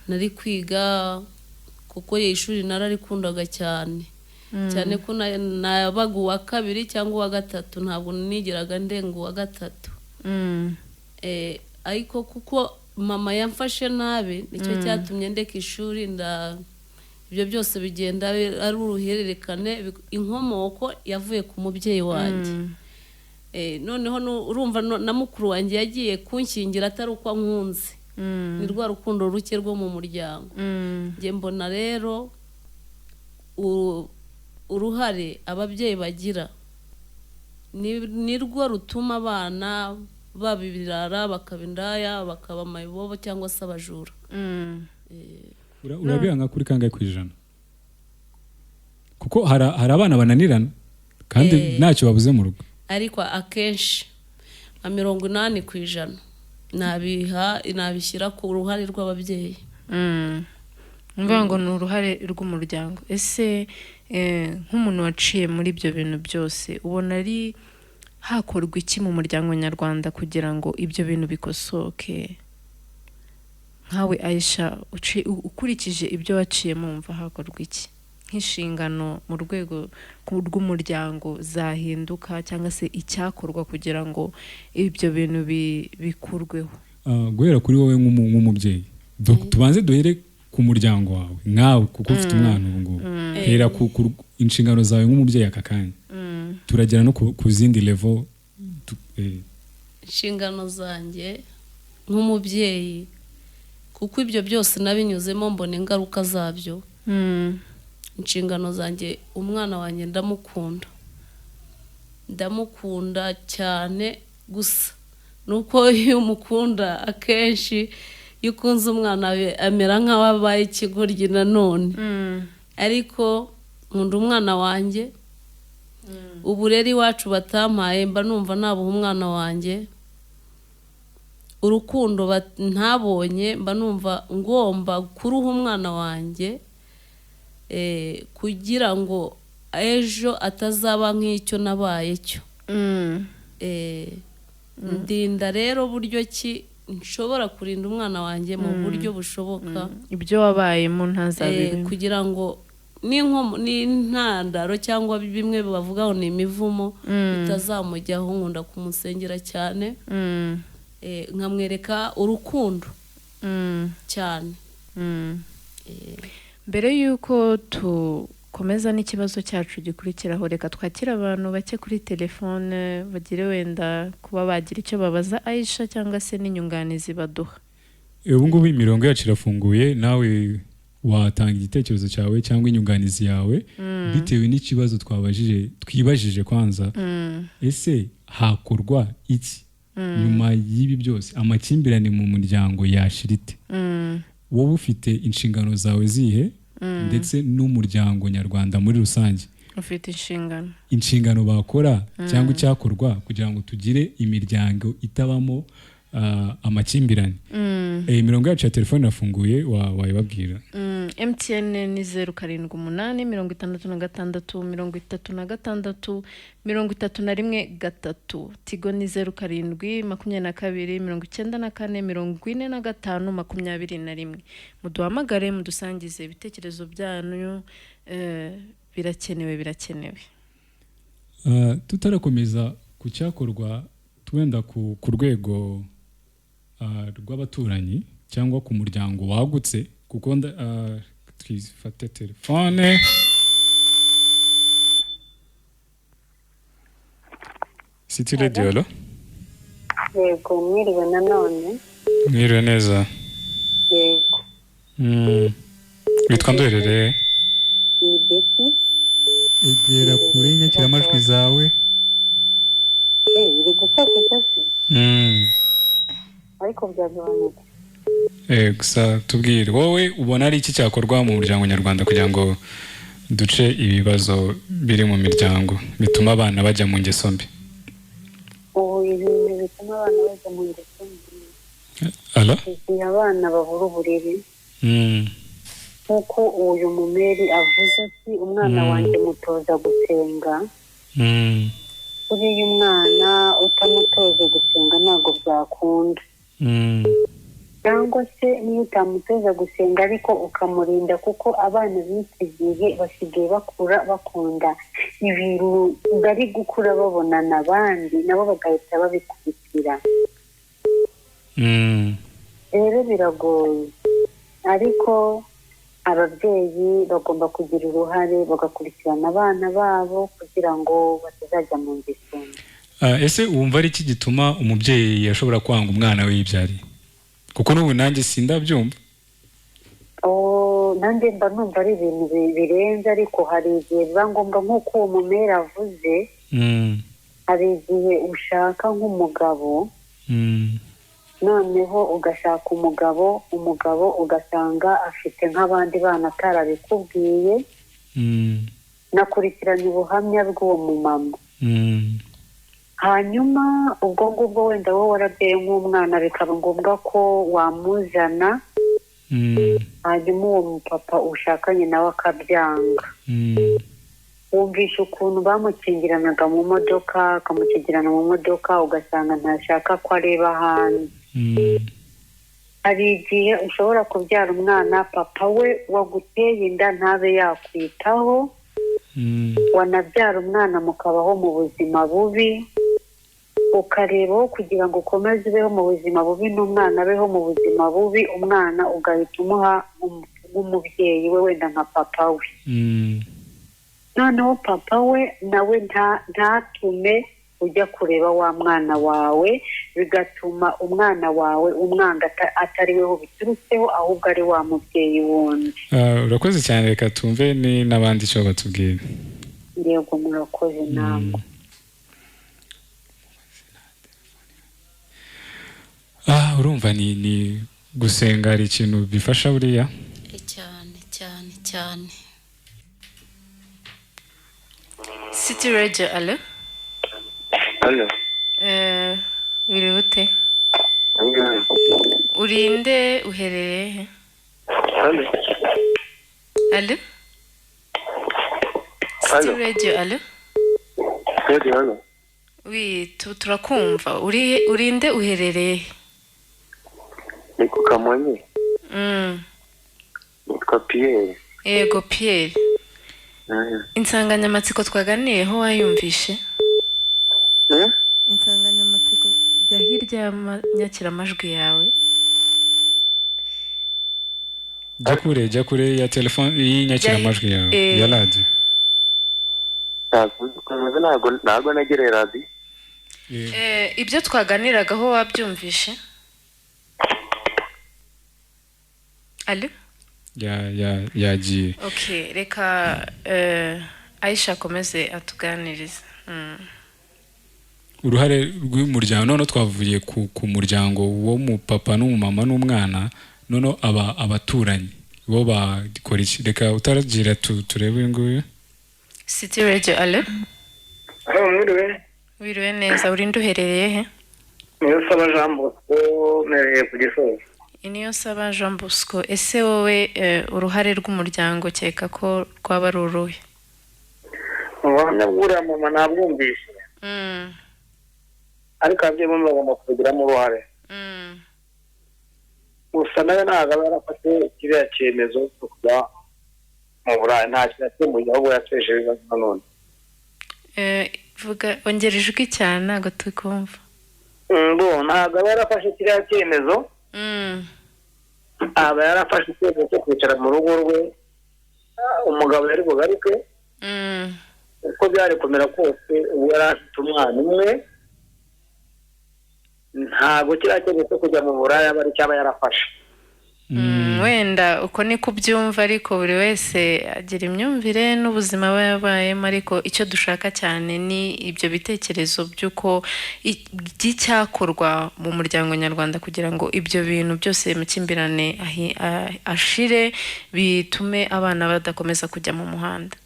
Nari kwiga kuko ishuri nararikundaga cyane cyane, ko nabaga uwa kabiri cyangwa uwa gatatu, ntabwo nigeraga ndenga uwa gatatu. Ariko kuko mama yamfashe nabi, nicyo cyatumye ndeka ishuri. Ibyo byose bigenda ari uruhererekane, inkomoko yavuye ku mubyeyi wanjye. Noneho urumva na mukuru wanjye yagiye kunshyingira atari uko ankunze, ni rwa rukundo ruke rwo mu muryango. Njye mbona rero uruhare ababyeyi bagira ni rwo rutuma abana baba ibirara, bakaba indaya, bakaba amayibobo cyangwa se abajura. Urabihanga kuri kangahe ku ijana? Kuko hari abana bananirana kandi ntacyo babuze mu rugo. Ariko akenshi nka 80% nabishyira ku ruhare rw'ababyeyi. Mvuga ngo ni uruhare rw'umuryango. Ese nk'umuntu waciye muri ibyo bintu byose, ubona ari hakorwa iki mu muryango nyarwanda kugira ngo ibyo bintu bikosoke? Nkawe Aisha, ukurikije ibyo waciyemo, wumva hakorwa iki nk'inshingano mu rwego rw'umuryango zahinduka, cyangwa se icyakorwa kugira ngo ibyo bintu bikurweho? Guhera kuri wowe nk'umubyeyi, tubanze duhere ku muryango wawe nkawe, kuko ufite umwana ubu ngubu. Hera ku inshingano zawe nk'umubyeyi aka kanya, turagera no ku zindi level. Inshingano zanjye nk'umubyeyi, kuko ibyo byose nabinyuzemo mbona ingaruka zabyo. Inshingano zanjye, umwana wanjye ndamukunda, ndamukunda cyane. Gusa nuko iyo umukunda, akenshi iyo ukunze umwana amera nk'aho abaye ikigoryi nanone. Ariko nkunda umwana wanjye. Uburere iwacu batampaye mba numva nabuha umwana wanjye. Urukundo ntabonye mba numva ngomba kuruha umwana wanjye, kugira ngo ejo atazaba nk'icyo nabaye cyo. Ndinda rero buryo ki nshobora kurinda umwana wanjye mu buryo bushoboka, ibyo wabayemo ntazabibemo, kugira ngo n'intandaro cyangwa bimwe bavuga ngo ni imivumo bitazamujyaho. Nkunda kumusengera cyane, nkamwereka urukundo cyane. Mbere y'uko Dukomeza n'ikibazo cyacu gikurikiraho. Reka twakire abantu bake kuri telefone, bagire wenda kuba bagira icyo babaza Aisha cyangwa se n'inyunganizi baduha. Ubu ngubu imirongo yacu irafunguye, nawe watanga igitekerezo cyawe cyangwa inyunganizi yawe bitewe n'ikibazo twabajije, twibajije kwanza: ese hakorwa iki nyuma y'ibi byose? Amakimbirane mu muryango yashira ite? Wowe ufite inshingano zawe zihe, ndetse n'umuryango nyarwanda muri rusange ufite inshingano? Inshingano bakora cyangwa icyakorwa kugira ngo tugire imiryango itabamo amakimbirane. Imirongo yacu ya telefone irafunguye, wayibabwira. MTN ni 078 66 36 313. Tigo ni 07 22 94 45 21. Muduhamagare, mudusangize ibitekerezo byanyu, birakenewe, birakenewe. Tutarakomeza ku cyakorwa, wenda ku rwego rw'abaturanyi cyangwa ku muryango wagutse, kuko twifate telefone. City Radio, allo? Yego, mwiriwe nanone. Mwiriwe neza. Yego. Witwa ndorereye? Ni Beti. Egera kure y'inyakiramajwi zawe. Iri gusakuza se? Ariko byagabanutse. Gusa tubwire, wowe ubona ari iki cyakorwa mu muryango nyarwanda kugira ngo duce ibibazo biri mu miryango bituma abana bajya mu ngeso mbi? Ubu ibintu bituma abana bajya mu ngeso mbi, Allo? igihe abana babura uburere, nk'uko uyu mumeri avuze ati: "Umwana wanjye mutoza gusenga." Buriya umwana utamutoza gusenga ntabwo byakunda, cyangwa se niyo utamutoza gusenga ariko ukamurinda, kuko abana b'iki gihe basigaye bakura bakunda ibintu bari gukura babonana abandi, nabo bagahita babikurikira. Rero biragoye, ariko ababyeyi bagomba kugira uruhare bagakurikirana abana babo kugira ngo batazajya mu ngeso mbi. Ese wumva ari iki gituma umubyeyi ashobora kwanga umwana we yibyariye? Kuko n'ubu nanjye sindabyumva. Oh, nanjye mba numva ari ibintu birenze, ariko hari igihe biba ngombwa, nk'uko uwo mumera avuze. Hari igihe ushaka nk'umugabo, noneho ugashaka umugabo, umugabo ugasanga afite nk'abandi bana atarabikubwiye. Nakurikiranye ubuhamya bw'uwo mumama. Hanyuma ubwo ngubwo wenda wowe warabyaye nk'umwana, bikaba ngombwa ko wamuzana, hanyuma uwo mupapa ushakanye nawe akabyanga. Wumvisha ukuntu bamukingiranaga mu modoka, akamukingirana mu modoka, ugasanga ntashaka ko areba hanze. Hari igihe ushobora kubyara umwana, papa we waguteye inda ntabe yakwitaho, wanabyara umwana mukabaho mu buzima bubi, ukarebaho kugira ngo ukomeze ubeho mu buzima bubi n'umwana abeho mu buzima bubi, umwana ugahita umuha nk'umubyeyi we, wenda nka papa we. Noneho papa we nawe ntatume ujya kureba wa mwana wawe, bigatuma umwana wawe umwanga atari weho biturutseho, ahubwo ari wa mubyeyi wundi. Urakoze cyane, reka tumve ni n'abandi icyo batubwira. Yego, murakoze namwe. Urumva ni gusenga hari ikintu bifasha buriya? Cyane cyane cyane. City Radio, allo? Allo. Wiriwe ute? Urinde, uherereye he? Allo. Allo? City Radio, allo? Radio, allo. Oui, turakumva. Urinde, uherereye he? Ni ku Kamonyi. Nitwa Pierre. Yego Pierre. Insanganyamatsiko twaganiriyeho wayumvishe? Insanganyamatsiko, jya hirya y'inyakiramajwi yawe. Jya kure ya telefone y'inyakiramajwi yawe ya radiyo. Ntabwo negereye radiyo. Ibyo twaganiragaho wabyumvishe? Alo? Yagiye. Okay, reka Aisha akomeze atuganirize. Uruhare rw'umuryango, noneho twavuye ku muryango wo mu papa n'umumama n'umwana, noneho abaturanyi bo bakora iki? Reka utaragira turebe uyu nguyu. City Radio, alo? Alo, mwiriwe. Wiriwe neza, urinde uherereye he? Niyo Saba Jean Bosco, mperereye ku Gisozi. Niyo Saba Jean Bosco, ese wowe uruhare rw'umuryango ukeka ko rwaba ari uruhe? Ubuhamya bw'uriya mama nabwumvise, ariko ababyeyi bombi bagomba kubigiramo uruhare. Gusa nawe ntabwo aba yarafashe kiriya cyemezo cyo kujya mu Burayi, nta kintu yakemuye, ahubwo yateje ibibazo nanone. Vuga ongera ijwi cyane ntabwo tukumva. Ntabwo aba yarafashe kiriya cyemezo, aba yarafashe icyemezo cyo kwicara mu rugo rwe, umugabo yari bugaruke, uko byari kumera kose ubu yari afite umwana umwe. Ntabwo kiriya cyemezo cyo kujya mu Buraya aba ari cyaba yarafashe. Wenda uko niko ubyumva, ariko buri wese agira imyumvire n'ubuzima aba yabayemo, ariko icyo dushaka cyane ni ibyo bitekerezo by'uko by'icyakorwa mu muryango nyarwanda kugira ngo ibyo bintu byose amakimbirane ashire, bitume abana badakomeza kujya mu muhanda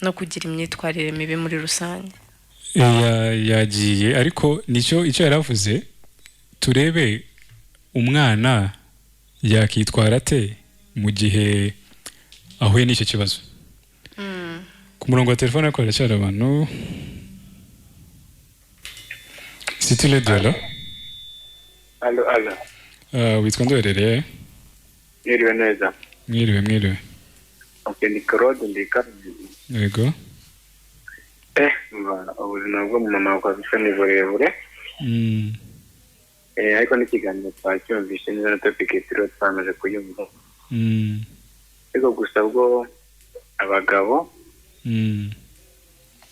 no kugira imyitwarire mibi muri rusange. Yagiye, ariko nicyo icyo yaravuze, turebe umwana yakitwara ate mu gihe ahuye n'icyo kibazo. Ku murongo wa telefone ariko haracyari abantu. City Radio, alo? Alo, alo. Witwa ndoherereye? Mwiriwe neza. Mwiriwe. Okay, ni Claude ndi Karuzi. Yego. Ubuzima bwo mu mama bwa ni burebure. Ariko n'ikiganiro twacyumvise neza na topic turiho twamaze kuyumva. Ariko gusa bwo abagabo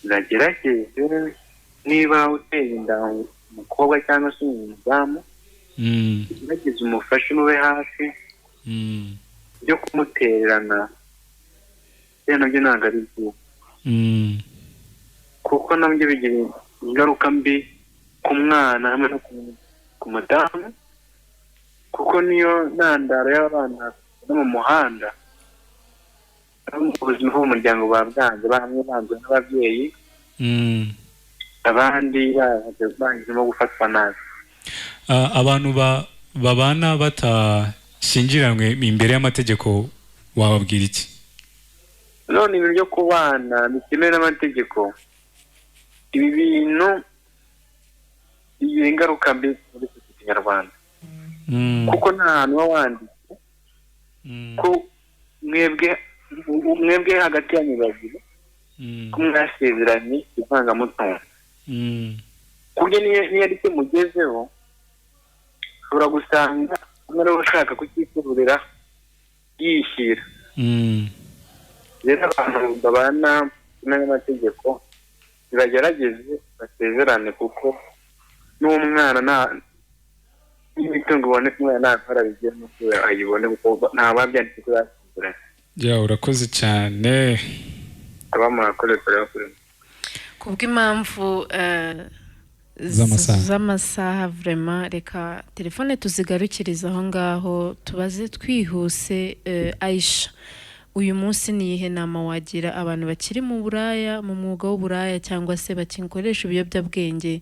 bagerageze, niba uteye inda umukobwa cyangwa se umudamu, ugerageze umufashe umube hafi, byo kumutererana rero nabyo ntabwo ari byiza, kuko nabyo bigira ingaruka mbi ku mwana hamwe no ku mudamu, kuko niyo ntandaro y'abana no mu muhanda, ubuzima bw'umuryango buba bwanze, bamwe banzwe n'ababyeyi, abandi bahisemo gufatwa nabi. Abantu babana batashyingiranywe imbere y'amategeko wababwira iki? None ibintu byo kubana bitemewe n'amategeko, ibi bintu bigira ingaruka mbi muri sosiyete nyarwanda, kuko nta hantu uba wanditse ko mwebwe hagati yanyu babiri ko mwasezeranye ivangamutungo, ku buryo niyo ari cyo mugezeho ushobora gusanga umwe ariwe ushaka kucyikururira yishyira. Rero abantu babana n'amategeko bagerageze basezerane, kuko n'umwana n'imitungo iboneka umwana nta ntara bigiye n'uko ayibone, kuko nta babyanditse ko yasezeranye. Ya, urakoze cyane. Aba murakoze kureba kuri kubw'impamvu z'amasaha vraiment, reka telefone tuzigarukiriza aho ngaho, tubaze twihuse. Aisha, uyu munsi ni iyihe nama wagira abantu bakiri mu buraya, mu mwuga w'uburaya cyangwa se bakikoresha ibiyobyabwenge?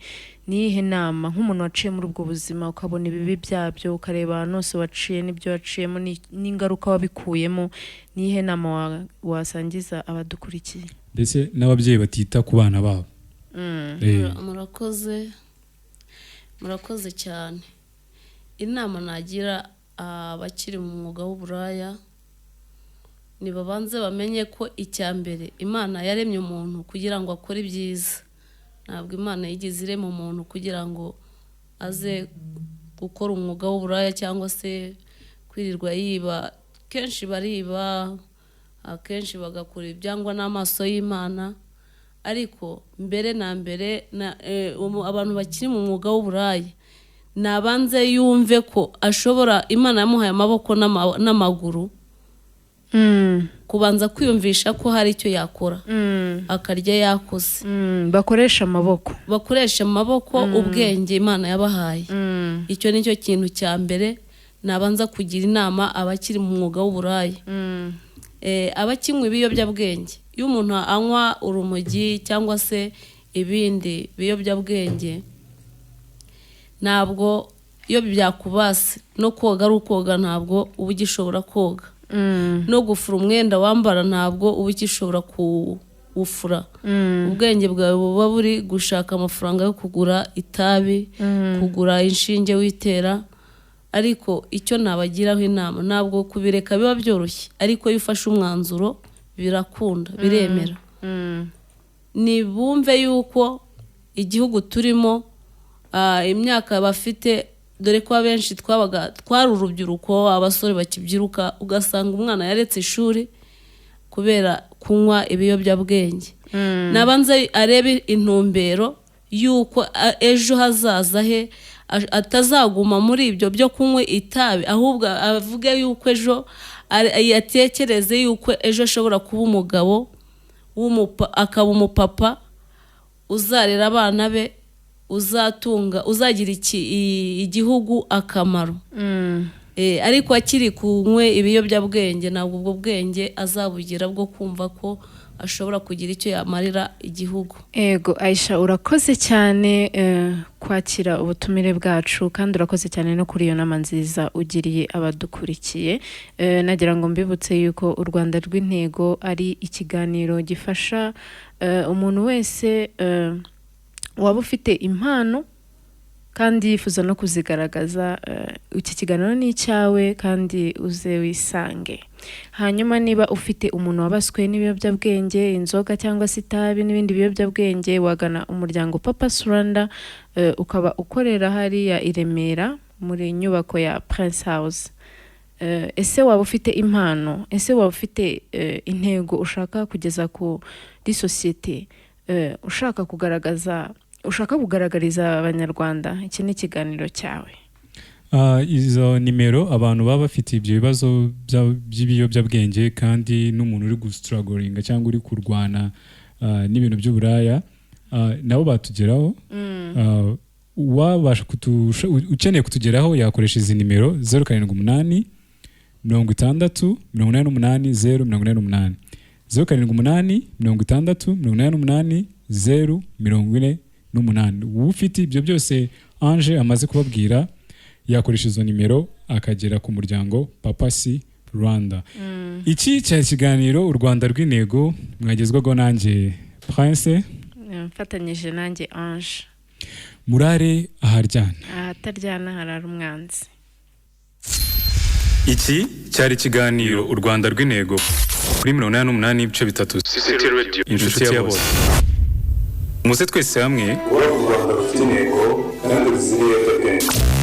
Ni iyihe nama nk'umuntu waciye muri ubwo buzima, ukabona ibibi byabyo, ukareba ahantu hose waciye n'ibyo waciyemo n'ingaruka wabikuyemo, ni iyihe nama wasangiza abadukurikiye ndetse n'ababyeyi batita ku bana babo? Murakoze cyane. Inama nagira abakiri mu mwuga w'uburaya, nibabanze bamenye ko icya mbere Imana yaremye umuntu kugira ngo akore ibyiza. Ntabwo Imana yigeze irema umuntu kugira ngo aze gukora umwuga w'uburaya cyangwa se Kwirirwa yiba, kenshi bariba, akenshi bagakora ibyangwa n'amaso y'Imana. Ariko mbere na mbere abantu bakiri mu mwuga w'uburaya, nabanze yumve ko ashobora, Imana yamuhaye amaboko n'amaguru, kubanza kwiyumvisha ko hari icyo yakora, akarya yakoze. Bakoresha amaboko, bakoresha amaboko, ubwenge Imana yabahaye. Icyo nicyo kintu cya mbere nabanza kugira inama abakiri mu mwuga w'uburaya. Abakinywa ibiyobyabwenge, iyo umuntu anywa urumogi cyangwa se ibindi biyobyabwenge, ntabwo iyo byakubase no koga ari ukoga, ntabwo uba ugishobora koga, no gufura umwenda wambara ntabwo uba ugishobora kuwufura. Ubwenge bwawe buba buri gushaka amafaranga yo kugura itabi, kugura inshinge witera. Ariko icyo nabagiraho inama, ntabwo kubireka biba byoroshye, ariko iyo ufashe umwanzuro birakunda, biremera. Nibumve yuko igihugu turimo, imyaka bafite, dore ko abenshi twabaga twari urubyiruko, abasore bakibyiruka, ugasanga umwana yaretse ishuri kubera kunywa ibiyobyabwenge. Nabanze arebe intumbero yuko ejo hazaza he atazaguma muri ibyo byo kunywa itabi, ahubwo avuge yuko ejo yatekereze yuko ejo ashobora kuba umugabo akaba umupapa uzarera abana be, uzatunga, uzagira igihugu akamaro. Ariko akiri kunywe ibiyobyabwenge, ntabwo ubwo bwenge azabugira bwo kumva ko ashobora kugira icyo yamarira igihugu. Ego Aisha, urakoze cyane kwakira ubutumire bwacu, kandi urakoze cyane no kuri iyo nama nziza ugiriye abadukurikiye. Nagira ngo mbibutse yuko u Rwanda rw'intego ari ikiganiro gifasha umuntu wese waba ufite impano kandi yifuza no kuzigaragaza. Iki kiganiro ni icyawe kandi uze wisange. Hanyuma niba ufite umuntu wabaswe n'ibiyobyabwenge, inzoga cyangwa se itabi n'ibindi biyobyabwenge, wagana umuryango Purpose Rwanda, ukaba ukorera hariya i Remera muri nyubako ya Prince House. Ese waba ufite impano? Ese waba ufite intego ushaka kugeza kuri sosiyete, ushaka kugaragaza, ushaka kugaragariza Abanyarwanda? Iki ni ikiganiro cyawe. Izo nimero, abantu baba bafite ibyo bibazo by'ibiyobyabwenge kandi n'umuntu uri gustrugglinga cyangwa uri kurwana n'ibintu by'uburaya, nabo batugeraho. Wabasha ukeneye kutugeraho yakoresha izi nimero: 078 60 88 0 88, 078 60 88 0 48. Ufite ibyo byose Ange amaze kubabwira yakoresha izo nimero akagera ku muryango Purpose Rwanda. Iki cyari ikiganiro U Rwanda rw'intego, mwagezwaho nanjye Prince, mfatanyije nanjye Ange. Murare aharyana, ahataryana harara umwanzi. Iki cyari ikiganiro U Rwanda rw'intego kuri 88.3 City Radio, inshuti ya bose. Muze twese hamwe U Rwanda rufite intego kandi ruzira ibiyobyabwenge.